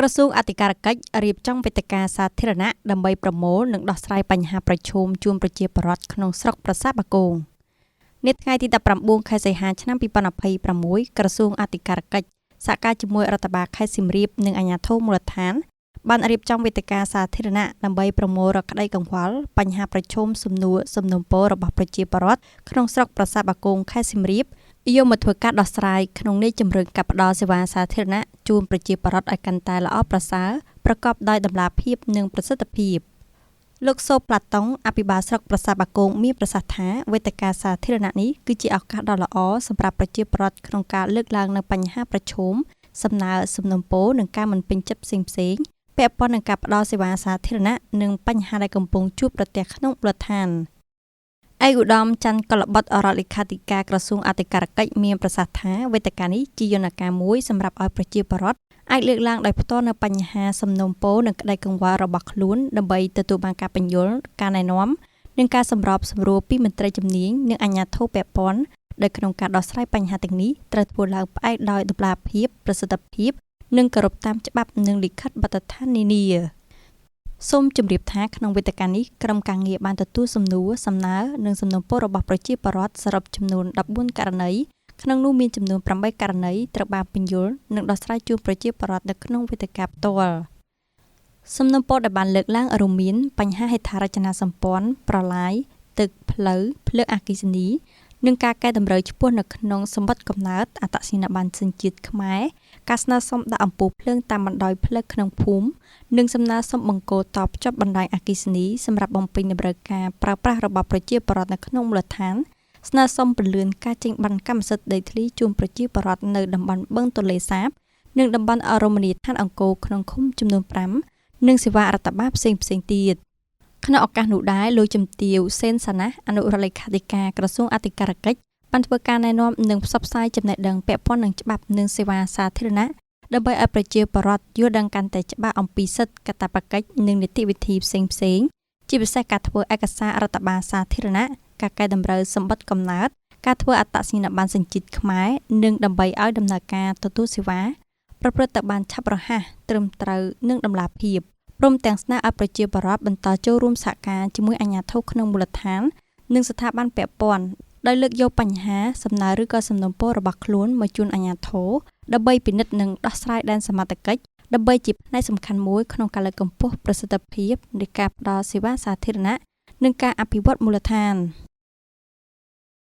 ក្រសួងអធិការកិច្ចរៀបចំវេទិកាសាធារណៈដើម្បីប្រមូលនិងដោះស្រាយបញ្ហាប្រឈមជូនប្រជាពលរដ្ឋក្នុងស្រុកប្រាសាទបាគងនាថ្ងៃទី19ខែសីហាឆ្នាំ2026ក្រសួងអធិការកិច្ចសហការជាមួយរដ្ឋបាលខេត្តសៀមរាបនិងអាជ្ញាធរមូលដ្ឋានបានរៀបចំវេទិកាសាធារណៈដើម្បីប្រមូលរកក្តីកង្វល់បញ្ហាប្រឈមសំណួរសំណូមពររបស់ប្រជាពលរដ្ឋក្នុងស្រុកប្រាសាទបាគងខេត្តសៀមរាបយកមកធ្វើការដោះស្រាយក្នុងន័យជំរុញការផ្ដល់សេវាសាធារណៈជូនប្រជាពលរដ្ឋឲ្យកាន់តែល្អប្រសើរប្រកបដោយតម្លាភាពនិងប្រសិទ្ធភាពលោកសូប្លាតុងអភិបាលស្រុកប្រាសាទបាគងមានប្រសាសន៍ថាវេទិកាសាធារណៈនេះគឺជាឱកាសដ៏ល្អសម្រាប់ប្រជាពលរដ្ឋក្នុងការលើកឡើងនូវបញ្ហាប្រឈមសំណើសំណូមពរនិងការមិនពេញចិត្តផ្សេងៗពាក់ព័ន្ធនឹងការផ្ដល់សេវាសាធារណៈនិងបញ្ហាដែលកំពុងជួបប្រទះក្នុងមូលដ្ឋានឯកឧត្តមច័ន្ទកុលបុត្ររដ្ឋលេខាធិការក្រសួងអធិការកិច្ចមានប្រសាសន៍ថាវេទិកានេះជាយន្តការមួយសម្រាប់ឲ្យប្រជាពលរដ្ឋអាចលើកឡើងដោយផ្ទាល់នូវបញ្ហាសំណូមពរនិងក្តីកង្វល់របស់ខ្លួនដើម្បីទទួលបានការពន្យល់ការណែនាំនិងការសម្របសម្រួលពីមន្ត្រីជំនាញនិងអាជ្ញាធរពាក់ព័ន្ធដែលក្នុងការដោះស្រាយបញ្ហាទាំងនេះត្រូវធ្វើឡើងផ្អែកដោយតម្លាភាពប្រសិទ្ធភាពនិងគោរពតាមច្បាប់និងលិខិតបទដ្ឋាននានាសូមជម្រាបថាក្នុងវេទិកានេះក្រុមការងារបានទទួលសំណួរសំណើនិងសំណូមពររបស់ប្រជាពលរដ្ឋសរុបចំនួន14ករណីក្នុងនោះមានចំនួន8ករណីត្រូវបានពន្យល់និងដោះស្រាយជូនប្រជាពលរដ្ឋនៅក្នុងវេទិកាផ្ទាល់សំណូមពរដែលបានលើកឡើងរួមមានបញ្ហាហេដ្ឋារចនាសម្ព័ន្ធប្រឡាយទឹកផ្លូវភ្លើងអគ្គិសនីនិងការកែតម្រូវឈ្មោះនៅក្នុងសម្បត្តិកំណើតអត្តសញ្ញាណប័ណ្ណសញ្ជាតិខ្មែរការស្នើសុំដាក់អំពូលភ្លើងតាមបណ្ដោយផ្លូវក្នុងភូមិនិងសំណើសុំបង្គោលតភ្ជាប់បណ្ដាញអគ្គិសនីសម្រាប់បំពេញតម្រូវការប្រើប្រាស់របស់ប្រជាពលរដ្ឋនៅក្នុងមូលដ្ឋានស្នើសុំពន្លឿនការចេញប័ណ្ណកម្មសិទ្ធិដីធ្លីជូនប្រជាពលរដ្ឋនៅតំបន់បឹងទន្លេសាបនិងតំបន់រមណីយដ្ឋានអង្គរក្នុងឃុំចំនួន5និងសេវារដ្ឋបាលផ្សេងៗទៀតក្នុងឱកាសនោះដែរលោកជំទាវសេនសាណាអនុរដ្ឋលេខាធិការក្រសួងអធិការកិច្ចបានធ្វើការណែនាំនិងផ្សព្វផ្សាយចំណេះដឹងពាក់ព័ន្ធនឹងច្បាប់និងសេវាសាធារណៈដើម្បីឲ្យប្រជាពលរដ្ឋយល់ដឹងកាន់តែច្បាស់អំពីសិទ្ធិកាតព្វកិច្ចនិងនីតិវិធីផ្សេងៗជាពិសេសការធ្វើឯកសាររដ្ឋបាលសាធារណៈការកែតម្រូវសម្បត្តិកំណើតការធ្វើអត្តសញ្ញាណប័ណ្ណសញ្ជាតិខ្មែរនិងដើម្បីឲ្យដំណើរការទទួលសេវាប្រព្រឹត្តទៅបានឆាប់រហ័សត្រឹមត្រូវនិងតម្លាភាពព្រមទាំងស្នើឲ្យប្រជាពលរដ្ឋបន្តចូលរួមសហការជាមួយអាជ្ញាធរក្នុងមូលដ្ឋាននិងស្ថាប័នពាក់ព័ន្ធដោយលើកយកបញ្ហាសំណើឬក៏សំណូមពររបស់ខ្លួនមកជូនអាជ្ញាធរដើម្បីពិនិត្យនិងដោះស្រាយដែនសមត្ថកិច្ចដើម្បីជាផ្នែកសំខាន់មួយក្នុងការលើកកម្ពស់ប្រសិទ្ធភាពនៃការផ្ដល់សេវាសាធារណៈនិងការអភិវឌ្ឍមូលដ្ឋាន។